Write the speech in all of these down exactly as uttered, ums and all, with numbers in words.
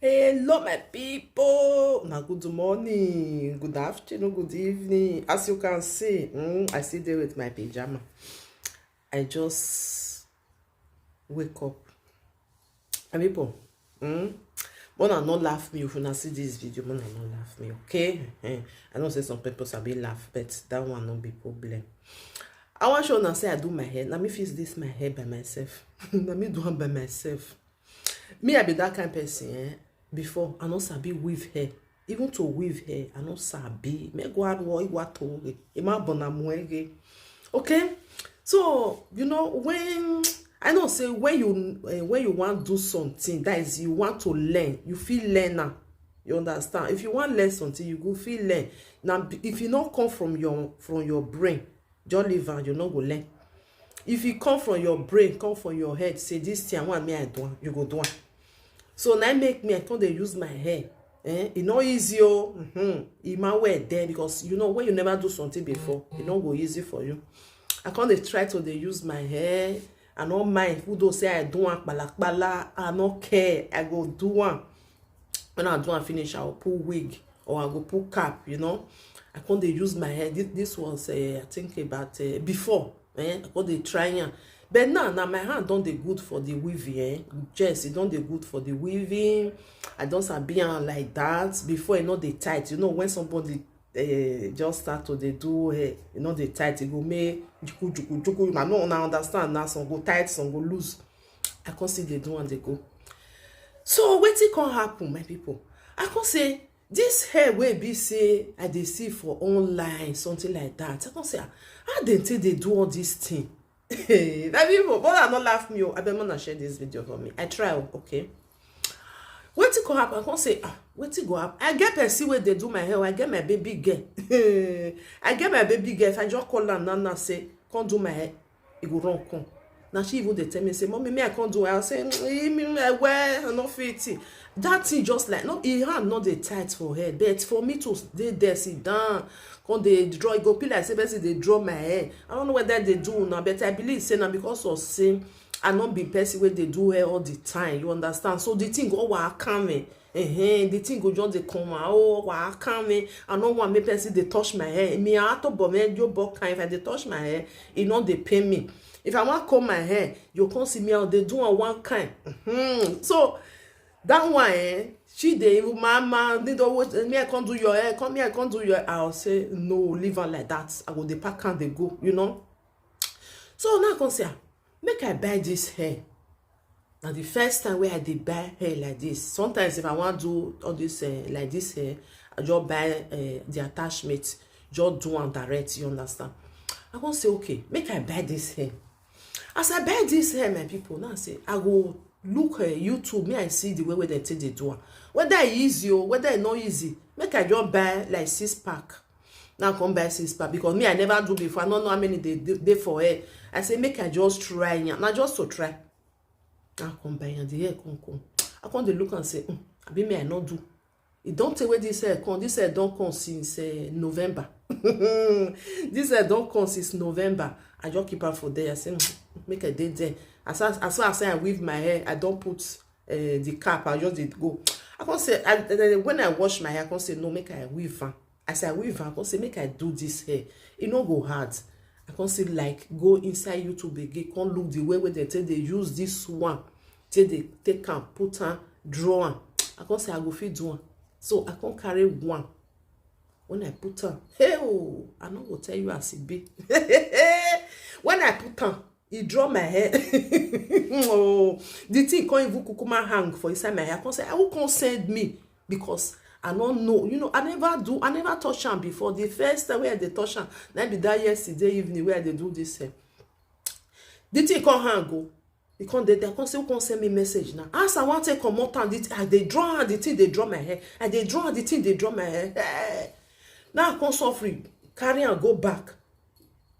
Hello, my people. Now, good morning, good afternoon, good evening. As you can see, mm, I still there with my pajama. I just wake up. And people, mm, wanna not laugh me if you not see this video. Wanna not laugh me, okay? Eh, I know say some people sabi laugh, but that one no be problem. I want show now say I do my hair. Let me fix this my hair by myself. Let me do it by myself. Me, I be that kind person, eh? Before, I no sabi weave hair. Even to weave hair, I no sabi. Me go out wo iwa to re. Ima bona muege. Okay? So, you know, when I know say when you, eh, when you want do something, that is, you want to learn, you feel learner. You understand? If you want learn something, you go feel learn. Now, if you not come from your, from your brain, just leave am, you no go learn. If e come from your brain, come from your head, say this thing I want, me I do am, you go do am. So na im make me, I come dey use my hair. Eh, e no easy o. Mm-hmm. E ma well there, because you know, when you never do something before, e no go easy for you. I come dey try to dey use my hair. I no mind who do say I do am kpalakpala. I no care. I go do am. When I do am finish, I go put wig or I go put cap, you know. I come dey use my hair. This, this was, uh, I think, about, uh, before. Eh? I come dey try am. But now, now my hand don dey good for the weaving. Eh? Yes, e don dey good for the weaving. I don sabi am like that. Before, e no dey tight. You know, when somebody, eh, just start to dey do hair, e no dey tight. E go make juku juku juku. Una no, una understand now. Some go tight, some go loose. I come still dey do am dey go. So wetin come happen, my people? I come say, this hair wey be say I dey see for online, something like that. I come say, "Ah, how dem take dey do all this thing?" My people, but I no laugh me o. Abeg, una share this video for me. I try o, okay? Wetin come happen? I come say, "Ah, wetin go happen? I get person wey dey do my hair. I get my baby girl." I get my baby girl. If I just call am now, now say, "Come do my hair," e go run come. Na she even dey tell me say, "Mommy, me I come do." I say, "Mm, me, me, I wear, I no fit." That thing just like, no, e hand no dey tight for head. But for me to dey there, sit down, come dey draw, e go be like say person dey draw my hair. I don't know whether they do now, but I believe say na because of say I no be person wey dey do hair all the time. You understand? So the thing go waka me. Eh, the thing go just dey come out. Oh, waka me. I no want make person dey touch my hair. Me, I to bo me, you bo kind. If I dey touch my hair, e no dey pain me. If I want comb my hair, you come see me out dey do am one kind. Mm-hmm. So that one, eh, she dey even, "Mama, need always, eh, me I come do your hair, come here, I come do your hair." I'll say, "No, leave her like that." I go dey pack am dey go, you know. So now I come say, "Ah, make I buy this hair." Na the first time wey I dey buy hair like this. Sometimes if I wan do all this, eh, like this hair, I just buy, eh, the attachment, just do am direct, you understand? I come say, "Okay, make I buy this hair." As I buy this hair, my people, now I say, I go look, eh, YouTube, me I see the way wey dem take dey do am. Whether e easy o, whether e no easy, make I just buy like six pack. Now I come buy six pack because me I never do before. I no know how many dey dey dey for hair. I say, "Make I just try am." Na just to try. I come buy am, the hair come come. I come dey look and say, "Mm, abi me I no do." E don tey wey this hair come. This hair don come since, eh, November. This hair don come since November. I just keep am for there. I say, "Mm, make I dey there." As far as, as far as I weave my hair, I don put, eh, the cap. I just dey go. I come say, I, I, when I wash my hair, I come say, "No, make I weave am." As I weave am, I come say, "Make I do this hair. E no go hard." I come say, like, go inside YouTube again, come look the way wey dem take dey use this one, take dey take am, put am, draw am. I come say, "I go fit do am." So I come carry one. When I put am, hey, oh, I no go tell you as e be. When I put am, e draw my hair. Oh, the thing come even kukuma hang for inside my hair. I come say, "Who come send me?" Because I no know. You know, I never do, I never touch am before. The first time wey I dey touch am, na be that yesterday evening wey I dey do this, eh, the thing come hang go. E come dey there, come say, "Who come send me message now?" As I wan take comot am, the, I dey draw am, the thing dey draw my hair. I dey draw am, the thing dey draw my hair. Eh. Now I come suffering, carry am go back.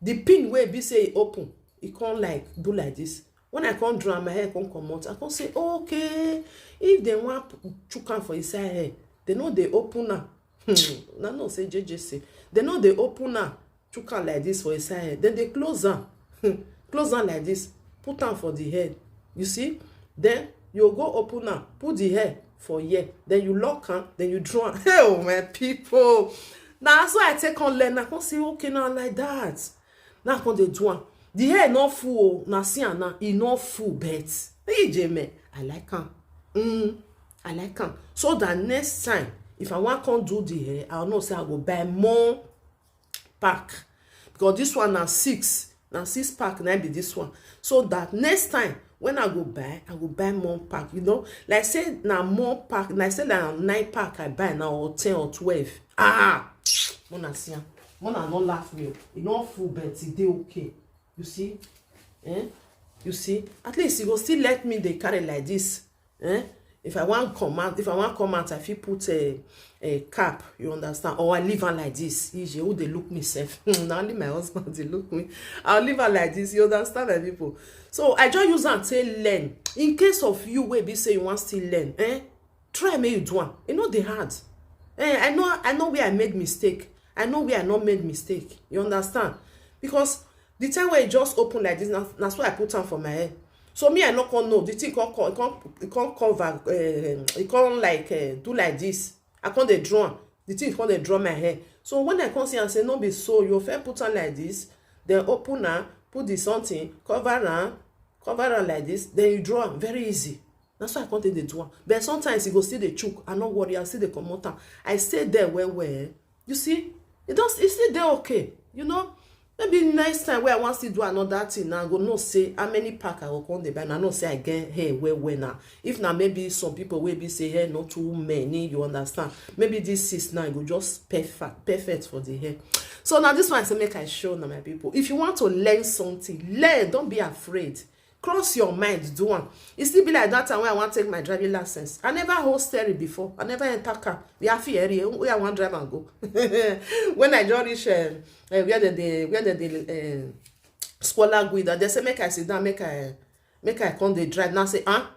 The pin wey be say e open, e come, like, do like this. When I come draw am, my hair come comot. I come say, "Okay, if dem wan p-, chook am for inside hair, dem no dey open am." Hmm, na no say J J say. Dem no dey open am, chook am like this for inside hair. Dem dey close am. Hmm, close am like this, put am for the head. You see? Then you go open am, put the hair, for here, then you lock am, then you draw am. Hey, oh, my people. Now, so I take on learn, I come say, "Okay, now, like that." Now I come dey do am. The hair no full o, na see am now, e no full, but, hey, Jeme, I like am. Mm, I like am. So that next time, if I wan come do the hair, I know say I go buy more pack, because this one na six, na six pack na be this one. So that next time when I go buy, I go buy more pack, you know, like say na more pack, like say na nine pack I buy now, or ten or twelve. Ah, una see am, una no laugh me o. E no full, but e dey okay. You see? Eh? You see? At least e go still let me dey carry like this. Eh? If I wan come out, if I wan come out, I fit put a, a cap, you understand? Or I leave am like this. Ije, who dey look me sef? Hmm, na only my husband dey look me. I'll leave am like this, you understand, my people? So I just use am take learn. In case of you wey be say you wan still learn, eh? Try make you do am. E no dey hard. Eh, I know, I know where I make mistake. I know where I no make mistake. You understand? Because the time wey e just open like this, na, na so I put am for my hair. So me, I no come know. The thing come, come, come, come cover, uh, e come like, uh, do like this. I come dey draw am. The thing come dey draw my hair. So when I come see am, say, "No be so. You first put am like this, then open am, put the something, cover am, cover am like this, then you draw am. Very easy." Na so I come take dey do am. But sometimes e go still dey chook. I no worry, I still dey comot am. I stay there well well. You see, e don, e still dey okay. You know, maybe next time wey I wan still do another thing now, I go know say how many pack I go come dey buy. Na know say I get hair well well now. If na maybe some people wey be say hair no too many, you understand? Maybe this six now, e go just perfect, perfect for the hair. So now this one I say make I show now, my people. If you want to learn something, learn. Don't be afraid. Cross your mind, do am. E still be like that time when I wan take my driving license. I never hold steering before. I never enter car. We are fear area where I wan drive and go. When I just reach, um, uh, where dem dey, where dem dey, uh, Squalor Guida, dem say make I sit down, make I, make I come dey drive. Now I say, "Ah."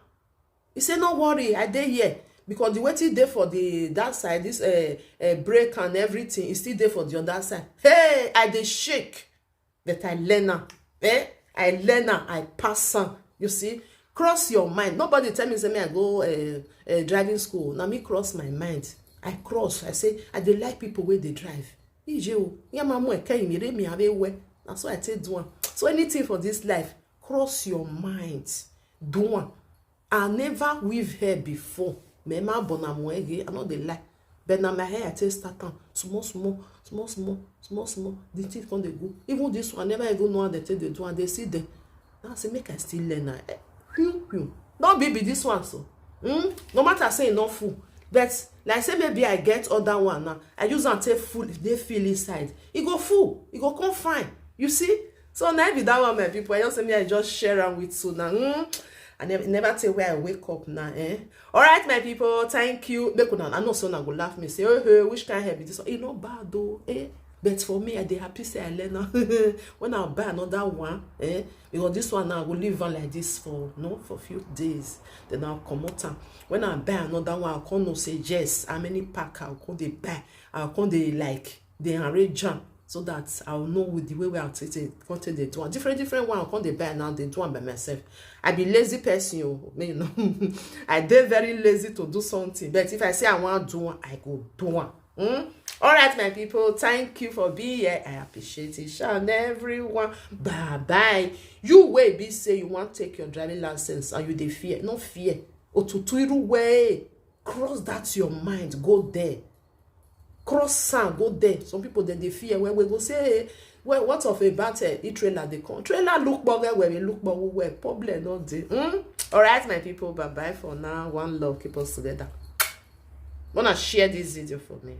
E say, "No worry, I dey here." Because the wetin dey for the that side, this, uh, uh, brake and everything, e still dey for the other side. Hey, I dey shake. But I learn am. Eh? I learn am, I pass am. You see? Cross your mind. Nobody tell me say me I go, uh, uh, driving school. Na me cross my mind. I cross. I say, "I dey like people wey dey drive." Ije o, yamamu eke imire mi ave we. Na so I take do am. So anything for this life, cross your mind. Do am. I never weave hair before. Me ma bona mo ege, I no dey lie. But na my hair I take start am. Small, small, small, small, small, small. The thing come dey go. Even this one, I never even know how they take dey do am. They see them. Now I say, make I still learn am. Eh, hmm, hmm. No be, be this one so. Hmm? No matter say e no full. But like say maybe I get other one now. I use am take full, dey fill inside. E go full. E go come fine. You see? So na be that one, my people. I just say me, I just share am with you now. Hmm? I never, never tell where I wake up now, eh? All right, my people, thank you. Make una, I know so una go laugh me. Say, "Oh, hey, which kind hair be this one?" E no bad though, eh? But for me, I dey happy say I learn am. When I buy another one, eh? Because this one now, I go leave am like this for, no, for few days. Then I'll comot am. When I buy another one, I'll come know say, yes, how many pack I'll come dey buy. I'll come dey, like, dey arrange am so that I'll know with the way we are take, take, come take dey do am. Different, different one, I'll come dey buy now, dey do am by myself. I be lazy person, oh, me, you know. I dey very lazy to do something. But if I say I wan do am, I go do am. Hmm? All right, my people, thank you for being here. I appreciate it. Sha, and everyone, bye bye. You wey be say you wan take your driving license and you dey fear, no fear. Otutu iru way, cross that your mind, go there. Cross am, go there. Some people, dem dey fear. When we go say, "Hey, well, what of about, uh, e trailer dey come?" Trailer look bugger, well, we look bugger, well, problem no dey. Hmm? All right, my people, bye bye for now. One love, keep us together. Wanna share this video for me.